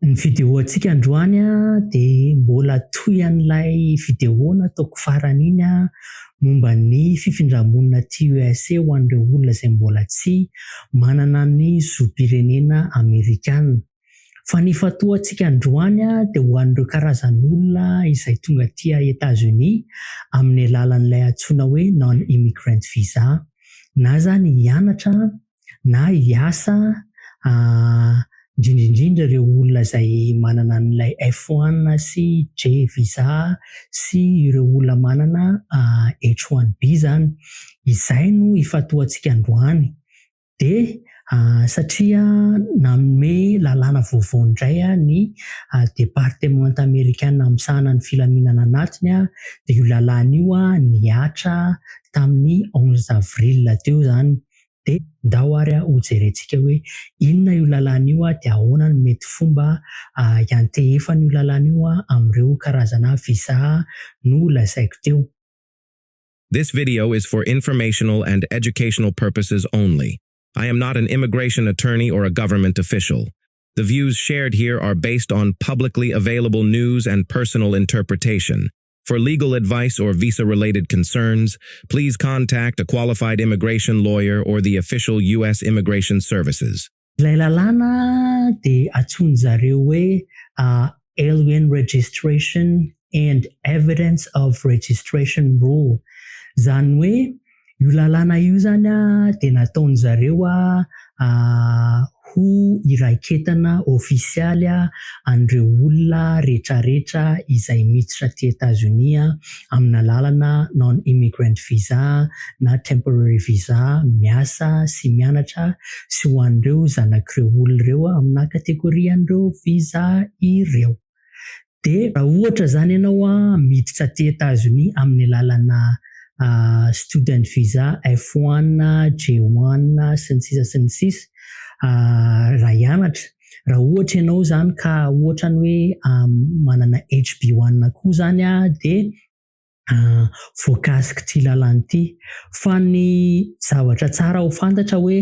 Ny vidéo antsika androany dia mbola toy an'ilay vidéo nataoko farany iny momba ny fifindra-monina aty USA ho an'ireo olona izay mbola tsy manana ny zom-pirenena amerikana. Fa ny ifantohantsika androany dia ho an'ireo karazan'olona izay tonga aty Etats-Unis amin'ny alalan'ilay antsoina hoe non-immigrant visa, na izany hianatra na hiasa, indrindra indrindra ireo olona izay manana an'ilay F1 sy J visa sy ireo olona manana H1B izany. Izay no ifantohantsika androany. Dia satria nanome lalàna vaovao indray ny departemanta amerikana misahana ny filaminana anatiny, dia io lalàna io nihatra tamin'ny 11 avril teo izany. Dia ndao ary hojerentsika hoe inona io lalàna io, dia ahoana no mety fomba hiantehefan'io lalàna io amin'ireo karazana visa no lazaiko teo. This video is for informational and educational purposes only. I am not an immigration attorney or a government official. The views shared here are based on publicly available news and personal interpretation. For legal advice or visa-related concerns, please contact a qualified immigration lawyer or the official U.S. Immigration Services. Ilay lalàna dia antsoin-jareo hoe Alien Registration and Evidence of Registration Rule. Izany hoe io lalàna io zany dia nataon-jareo ho iraiketana ofisialy an'ireo olona rehetrarehetra izay miditra aty Etazonia amina lalana non-immigrant visa na temporary visa, miasa sy mianatra, sy ho an'ireo zanak'ireo olona ireo amina kategorian'ireo visa ireo. Dia raha ohatra zany ianao miditra aty Etazonia amin'ny lalana student visa F1, J1 sy ny sisa sy ny sisa, raha hianatra, raha ohatra ianao zany ka ohatra ny hoe manana HB1 koa zany, dia voakasiky ity lalàna ity. Fa ny zavatra tsara ho fantatra hoe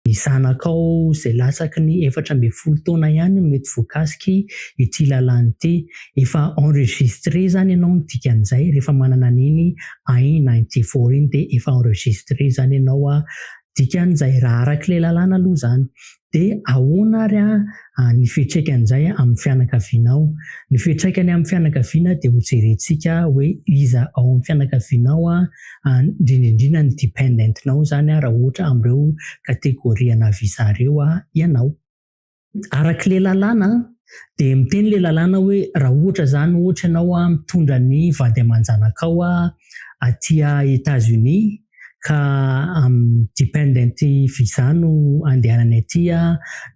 ny zanakao izay latsaky ny 14 taona ihany no mety voakasiky ity lalàna ity. Efa enregistré zany ianao ny dikan'izay rehefa manana an'iny I-94 iny, dia efa enregistré zany ianao dikan'izay, raha arak'ilay lalàna aloha zany. Dia ahoana ary ny fiantraikan'izay amin'ny fianakavianao? Ny fiantraikany amin'ny fianakaviana dia hojerentsika hoe iza ao amin'ny fianakavianao, indrindra indrindra ny dependent-nao zany, raha ohatra amin'ireo kategoriana visa ireo ianao. Arak'ilay lalàna dia miteny ilay lalàna hoe raha ohatra zany, ohatra ianao mitondra ny vady aman-janakao aty Etats-Unis ka amin'ny dependent visa no andehanany aty,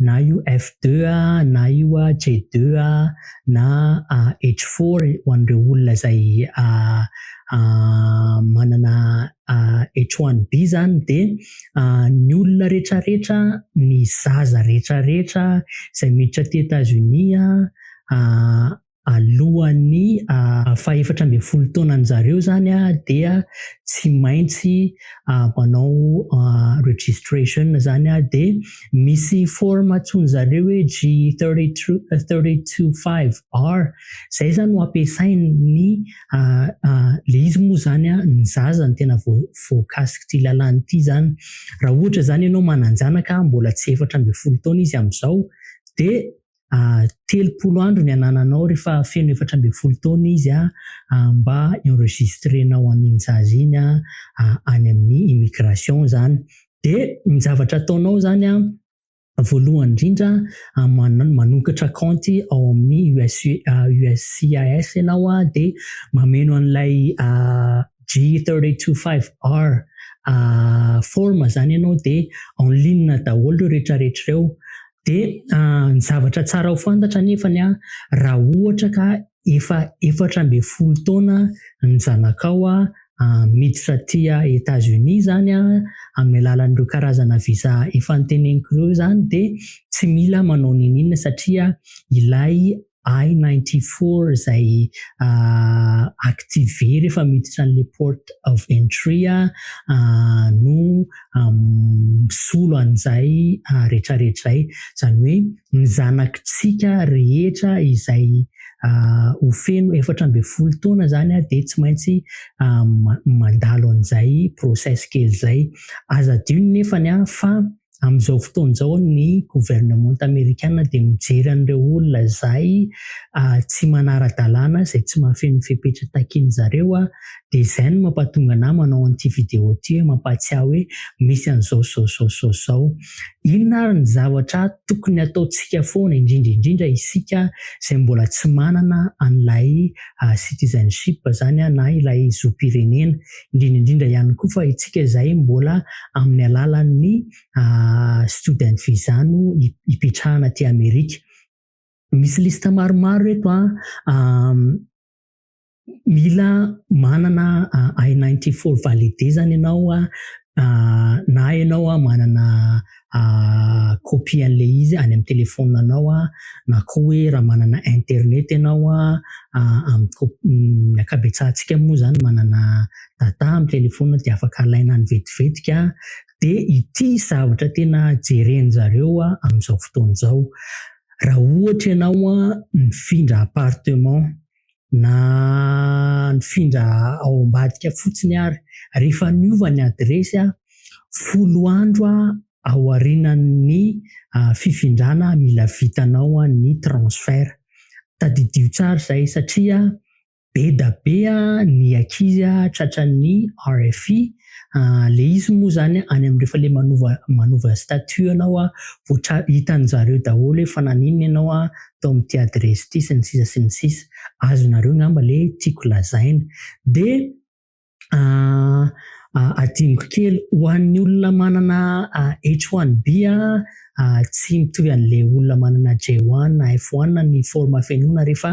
na io F2, na io J2, na H4 ho an'ireo olona izay manana H1B zany, dia ny olona rehetrarehetra, ny zaza rehetrarehetra izay miditra aty Etats-Unis alohan'ny faha-14 taonan'zareo zany dia tsy maintsy manao registration zany. Dia misy forme antsoin-jareo hoe G 325 R zay zany no ampiasainy le izy moa zany. Ny zaza ny tena voakasiky ity lalàna ity zany. Raha ohatra zany ianao manan-janaka mbola tsy 14 taona izy amin'izao, dia 30 andro ny anananao rehefa feno 14 taona izy mba enregistrenao an'iny zaza iny any amin'ny immigration zany. Dia ny zavatra ataonao zany voalohany indrindra, manokatra kaonty ao amin'ny USCIS ianao dia mameno an'ilay G 325 R forme zany ianao. Dia en ligne daholo ireo rehetrarehetra ireo. Dia ny zavatra tsara ho fantatra nefany, raha ohatra ka efa 14 taona ny zanakao miditra aty Etats-Unis zany amin'ny alalan'ireo karazana visa efa noteneniko ireo zany, dia tsy mila manao n'inon'inona satria ilay I-94 izay activé rehefa miditra an'ilay port of entry no misolo an'izay rehetrarehetra izay. Izany hoe ny zanakitsika rehetra izay ho feno 14 taona izany dia tsy maintsy mandalo an'izay process kely izay. Aza adino nefany fa amin'izao fotoana izao ny governemanta amerikana dia mijery an'ireo olona izay tsy manara-dalàna, izay tsy mahafeno ny fepetra takiany zareo, dia izay no mampatonga anahy manao an'ity vidéo ity hoe mampahatsiahy hoe misy an'izao zao zao zao zao. Inona ary ny zavatra tokony ataontsika foana, indrindra indrindra isika izay mbola tsy manana an'ilay citizenship zany na ilay zom-pirenena, indrindra indrindra ihany koa fa isika izay mbola amin'ny alalan'ny student visa no hipetrahana aty Amerika. Misy liste maromaro eto mila manana I-94 validé zany ianao na ianao manana copie an'ilay izy any amin'ny telefaoninanao, na koa hoe raha manana internet ianao amin'ny ny ankabetsahantsika moa zany manana data amin'ny telefaonina dia afaka alaina any vetivetika. Dia ity zavatra tena jeren zareo amin'izao fotoana izao: raha ohatra ianao nifindra appartement na nifindra ao ambadika fotsiny ary, rehefa niova ny adiresy 10 andro aorianan'ny fifindrana mila vitanao ny transfert. Tadidio tsara izay satria be da be ny ankizy tratran'ny RFI. Le izy moa zany any amin'ny rehefa le manova statut ianao vao hitan-jareo daholo hoe fa naninona ianao tao amin'ity adiresy ity sy ny sisa sy ny sisa. Azonareo angamba le tiako lazaina. Dia adinoko kely ho an'ny olona manana H1B, tsy mitovy an'ilay olona manana J1 na F1 ny forme fenoina rehefa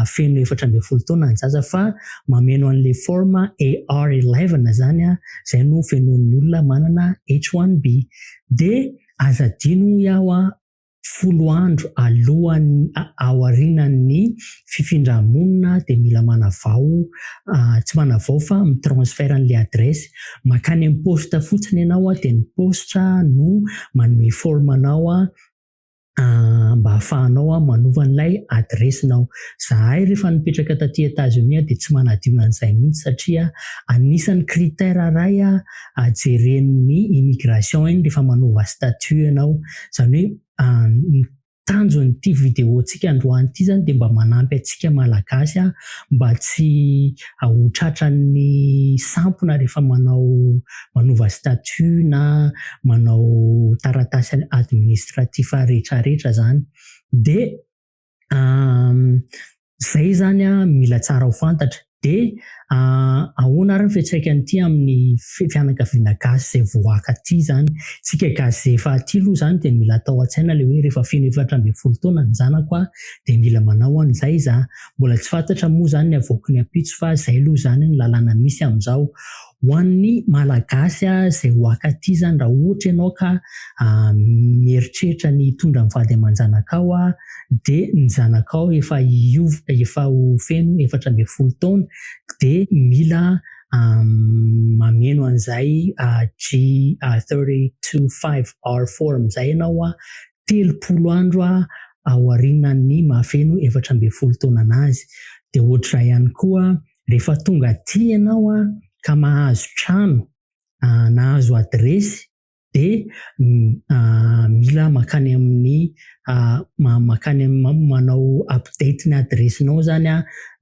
feno 14 taona ny zaza, fa mameno an'ilay forme AR11 zany izay no fenoin'ny olona manana H1B. Dia aza adino hoy aho 10 andro alohan'ny aorianan'ny fifindra-monina dia mila manavao, tsy manavao fa mi-transfert an'ilay adiresy. Mankany amin'ny poste fotsiny ianao dia ny poste no manome forme anao mba ahafahanao manova an'ilay adiresinao. Zahay rehefa nipetraka taty Etazonia dia tsy manadio an'izay mihitsy satria anisan'ny critère iray jeren'ny immigration iny rehefa manova statut ianao. Izany hoe ny tanjon'ity vidéo-ntsika androany ity zany dia mba manampy antsika Malagasy mba tsy ho tratran'ny sampona rehefa manao manova statut na manao taratasy administratif rehetrarehetra zany. Dia izay zany mila tsara ho fantatra. Dia ahoana ary ny fiantraikan'ity amin'ny fianakaviana gasy izay voaka aty zany? Tsika gasy izay efa aty aloha zany dia mila atao an-tsaina ilay hoe rehefa feno 14 taona ny zanako dia mila manao an'izay izaho. Mbola tsy fantatra moa zany ny avoaky ny ampitso fa izay aloha zany ny lalàna misy amin'izao. Ho an'ny Malagasy izay ho aka aty zany, raha ohatra ianao ka mieritreritra ny hitondra ny vady aman-janakao dia ny zanakao efa hiova efa ho feno 14 taona dia mila mameno an'izay G325R form izay ianao 30 andro aorianan'ny mahafeno 14 taona anazy. Dia ohatr'izay ihany koa rehefa tonga aty ianao ka mahazo trano nahazo adiresy dia mila mankany amin'ny mankany manao update ny adiresinao zany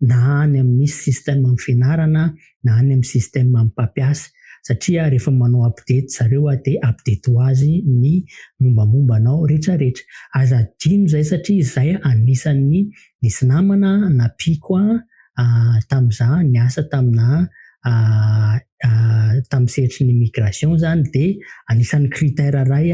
na any amin'ny système amin'ny fianarana na any amin'ny système amin'ny mpampiasa, satria rehefa manao update zareo dia update ho azy ny mombamomba anao rehetrarehetra. Aza adino izay satria izay anisan'ny nisy namana nampiako tamin'izaho niasa tamina tamin'ny sehatry ny immigration zany, dia anisan'ny critère iray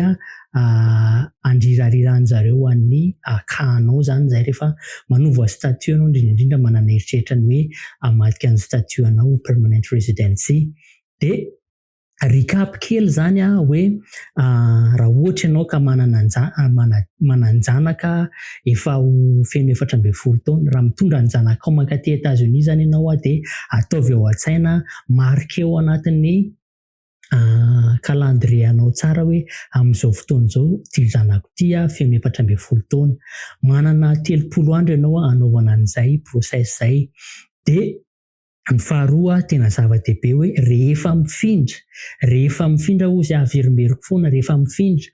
andrirariran-jareo an'ny cas-nao zany izay rehefa manova statut ianao, indrindra indrindra manana eritreritra ny hoe hamadika ny statut anao ho permanent residency. Dia Recap kely izany hoe raha ohatra ianao ka manana manan-janaka efa ho feno 14 taona, raha mitondra ny zanakao mankaty Etazonia izany ianao dia ataovy ao an-tsaina, marquer-o anatin'ny calendrier-nao tsara hoe amin'izao fotoana izao ity zanako ity feno 14 taona. Manana 30 andro ianao hanaovana an'izay process izay. Dia ny faharoa tena zava-dehibe hoe rehefa mifindra, rehefa mifindra hozy averimberiko foana, rehefa mifindra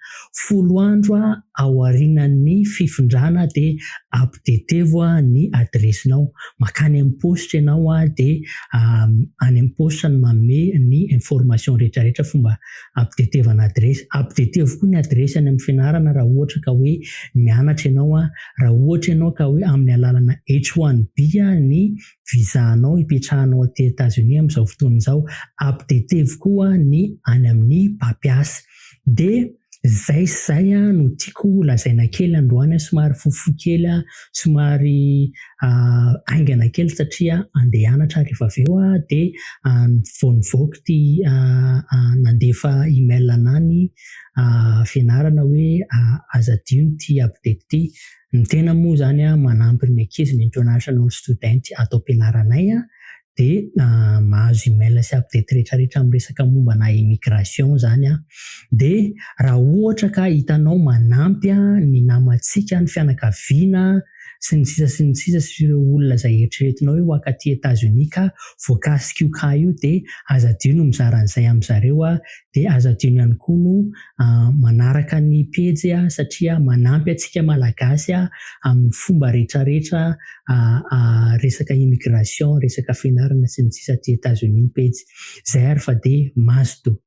10 andro aorianan'ny fifindrana dia updatevo ny adiresinao. Mankany amin'ny paositra ianao dia any amin'ny paositra no manome ny information rehetrarehetra fomba updatevana adiresy. Updatevo koa ny adiresy any amin'ny fianarana raha ohatra ka hoe mianatra ianao, raha ohatra ianao ka hoe amin'ny alalana H1B ny visa-nao hipetrahanao aty Etazonia amin'izao fotoana izao, updatevo koa ny any amin'ny mpampiasa. Dia izay sy izay no tiako lazaina kely androany, somary fohifohy kely, somary haingana kely satria andeha hianatra rehefa avy eo dia vao nivoaka ity nandefa email anahy ny fianarana hoe aza adino ity update ity. Ny tena moa izany manampy ny ankizy ny international student ato am-pianaranay dia mahazo email sy update rehetrarehetra amin'ny resaka momba na immigration izany. Dia raha ohatra ka hitanao manampy ny namantsika, ny fianakaviana sy ny sisa sy ny sisa sy ireo olona izay eritreretinao hoe ho ankaty Etazonia ka voakasik'io cas io dia aza adino mizara an'izay amin'zareo dia aza adino ihany koa no manaraka ny pejy satria manampy antsika Malagasy amin'ny fomba rehetrarehetra resaka immigration, resaka fianarana sy ny sisa aty Etazonia ny pejy. Izay ary fa dia mazotoa.